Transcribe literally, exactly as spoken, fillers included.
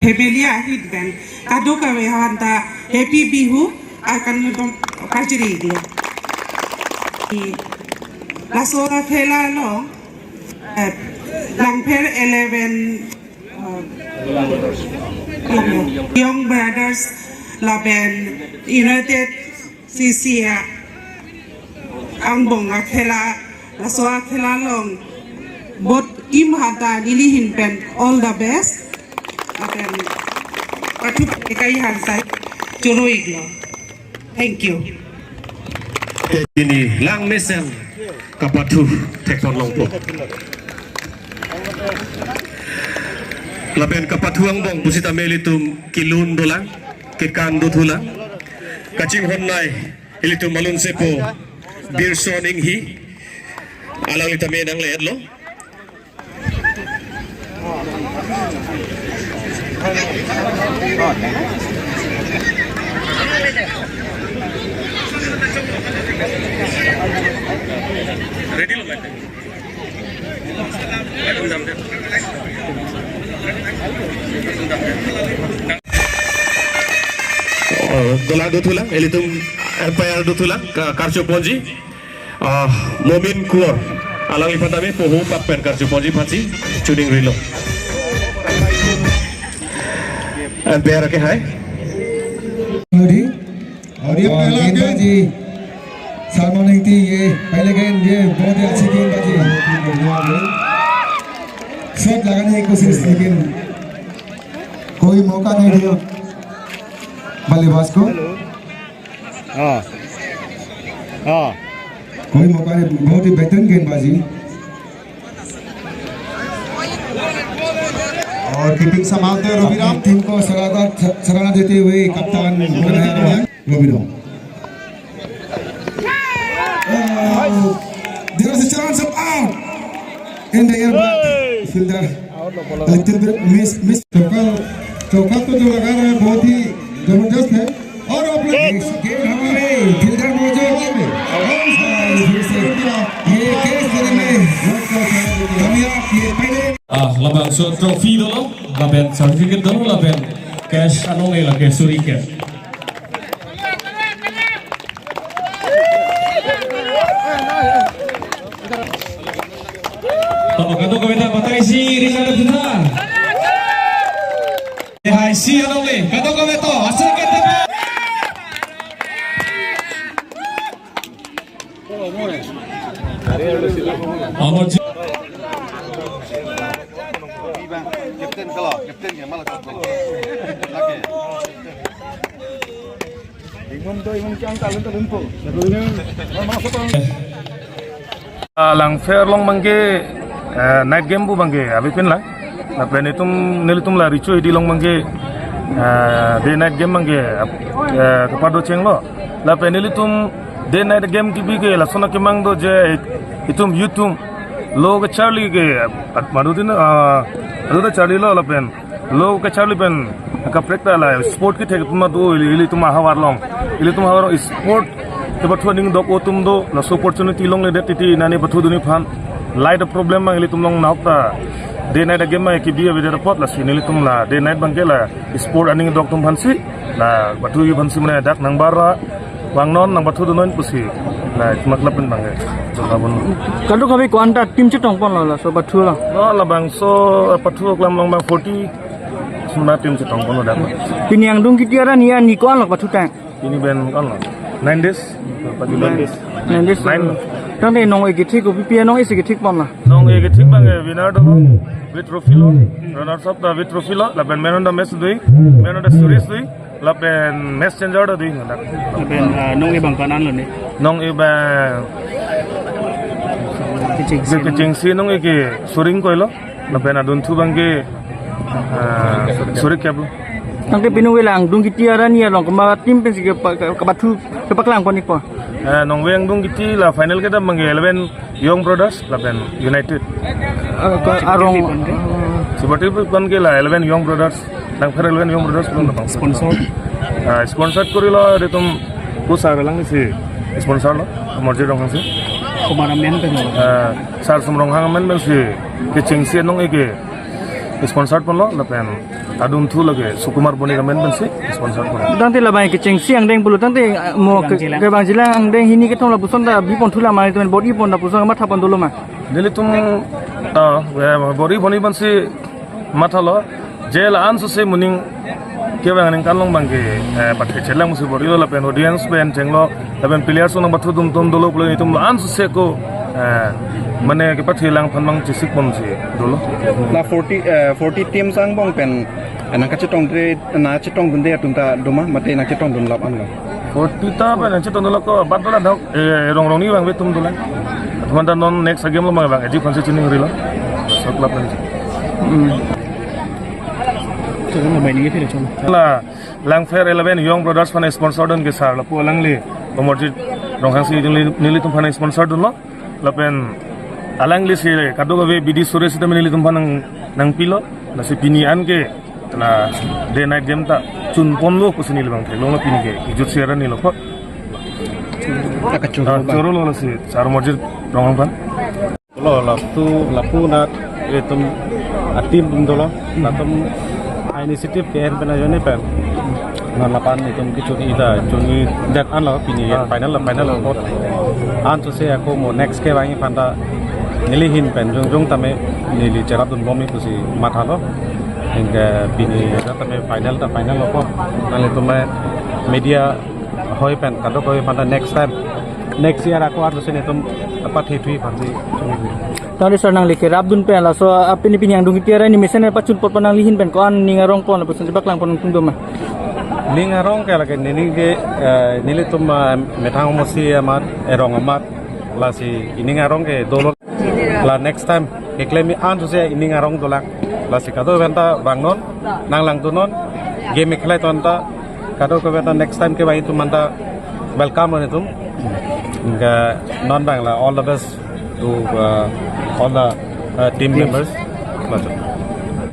Family ahit pen kadokave aphanta Happy Bihu akan bom pajiri iklo. Laso akhela along, eh, Langpher eleven, eh, Young Brothers lapen United C C A angbong akhela, laso akhela along both team aphanta neli ahin pen all the best. Lapen pathu ekai hansai choro iklo. Thank you. Pini lang mesen kapathu thekthon longpo. Lapen kapathu angbong pusitame ilitum kelun dolang, kekan dothulang. Kachinghonnei ilitum malun sepo Birson Inghi, alangli tame nangledetlo. Ready lo, mate. Oh, dolang dothulang, ilitum umpire dothulang, ka-, karcho ponji. Ah, Momin Kuor. Alangli aphanta me poho pak pen karcho ponji aphansi choningrilo. Umpire ke hai. Ready? और ये और पहला गेंदबाजी। सलमान इंगती, ये पहले गेंद, ये बहुत ही अच्छी गेंदबाजी। शॉट लगाने की कोशिश, लेकिन कोई मौका नहीं दिया बल्लेबाज को। हाँ, हाँ। कोई मौका नहीं, बहुत ही बेहतरीन गेंदबाजी। और कीपिंग संभालते हैं रविराम। टीम को सराहना, सराहना देते हुए कप्तान रविराम। Oh, there is a chance of out in the air, but fielder a little bit miss, miss। चौका, चौका तो जो लगा रहा है, बहुत ही जबरदस्त है। और आप लोग, ये गेंद हमारे फील्डर मौजूद है। और फिर से ये कैच करने में कामयाब, ये पहले। Ah, labangso trophy dolo, lapen certificate dolo, lapen cash anong le lake suri ke. Tama kadokave ta batai si, Rizal Dutha. Hai si along le, kadokave to, asal kita. Amar ji. Captain kalau, captain ya malah captain. Oke. Ingon do, ingon kiang talun talun po. Ah, Langpher along abangke, eh, night game pu abangke avepin lang. Lapen itum nelitum la Richo Hidi along abangke, eh, day night game abangke, eh, kapado chenglo. Lapen nelitum day night game kebi ke lason akemang do je itum youth atum lo kacharli ke, at madutin, ah, adu ta charlilo lapen lo kacharli pen kaprek ta la sport kethek atum do ili, ilitum ahavar along. Ilitum ahavar along sport kepathu aning dok atum do, laso opportunity longledet titi nani pathu dunji aphan. Light problem abang ilitum along nahok ta day night agame abang kebi avedet apot lasi nelitum la day night abangke la sport aning dok atum aphansi, la pathu aphansi mane dak nang bar ra vangnon, nang pathu dunnon pusi. La matlab pen abangke. Jona bun. Kadokave ko-an ta team chetong ponlo laso pathu along? No, labangso pathu aklam along abang forty suna team chetong ponlo dak. Pini angdeng kiti arni, arni ko-an lo pathu tang? Pini pen ko-an lo? Nine days. Pathu nine days. Nine days. Nine. Tangte nong-e kethik ko, P P A nong-e si kethik ponlo? Nong-e kethik abangke winner do, with trophy lo, runners up ta with trophy lo, lapen man of the match dui, man of the series dui, lapen match changer ta dui nang dak. Lapen, ah, nong-e abang ko-an lo ne? Nong-e abang kechengsi, kechengsi nong-e ke suri ingkoi lo, lapen adunthu abangke, ah, suri kep lo. Tangte pini nong-e la angdeng kiti arni along komat team pensi kepa-, kepathu kepaklang pon-ikpo? Eh, nong-e angdeng kiti la final kedam abangke eleven Young Brothers lapen United. Ah, ke arong. Seperti itu kan ke la eleven Young Brothers, Langpher eleven Young Brothers belum dapat sponsor. Ah, sponsor korilo itum ko sar alangsi sponsor lo, Morje Ronghang si. Komat amen pen lo? Ah, sar Sum Ronghang amen pensi kechengsi nong-e ke Sponsor ponlo lapen adum thu lake Sukumar Boni Government pensi sponsor ponlo. Tangte labang kechengsi angdeng pulo tangte, ah, mo ke-, kevang jilang angdeng hini kethom lapuson ta bipon thu lama itu bor-i pon lapuson matha pon dolo ma. Nelitum, ah, eh, bor-i pon-i pensi mathalo, je la-an sose moning kevang ningkan long abangke, eh, pathe chelang musi bor-ilo lapen audience pen chenglo lapen players nangpathu tum tum dolo pulo nelitum la-an sose ako, eh, mane kepathe lang aphan abang chesik ponsi dolo. La forty, eh, forty teams angbong pen, eh, nangkachetongdunde, nangchetongdunde atum ta do ma, mate nangchetongdun lap anlo? Forty ta pen nangchetongdun lap ko, bat dolo dok, eh, rong rong ni abang ve tum dolo. Atum ta non next game lo abang, abang, eji konsi chiningrilo. So club nang. Hmm. Chalo, labai ni phir chalo. La Langpher eleven Young Brothers aphan sponsor dun ke sir lapu alangli Amarjit Ronghangsi neli, nelitum aphan sponsor dunlo. Lapen alanglisi kadokave bidi sore sita nelitum aphan nang, nangpilo. Lasi pini anke la day night game ta chun ponlo pusi neli abang theklonglo pini ke. Ijut sera nilo ko. Akachun Ah, abang. Choro lo lasi sir Amarjit Ronghang aphan. Lo, lapu, lapu nat itum a-team atum dolo, latum a-initiative ke-en pen ajoine pen. Non lapu-an itum kechun-i ta, chun-i det anlo, pini Ah. final lo, final lo pot. An sose ako mo next kevangji aphan ta neli ahin pen jongjong tame neli cherapdun bomji pusi mathalo. Anke pini rat tame final ta final lo pot. Nanglitum media hoi pen kadokave aphan ta next time, next year ako an sose nelitum pathe thuji aphansi. Tangte sir nangli kerapdun pen laso, ah, pini pini angdung kiti arai ni mesen pachun pot pon nangli ahin pen ko-an ning arong pon lapuson chebaklang pon tum do ma? Ning arong ke lake neli ke, eh, nelitum, ah, methang amosi amat, erong amat, lasi ining arong ke dolo. La next time keklem an sose ining arong dolang. Lasi kadokave aphanta vangnon, nanglangdunnon, game kelai ton ta, kadokave aphanta next time kevang itum aphanta welcome lo nelitum. Anke non abang la all the best to, uh, all the, uh, team members. Laso.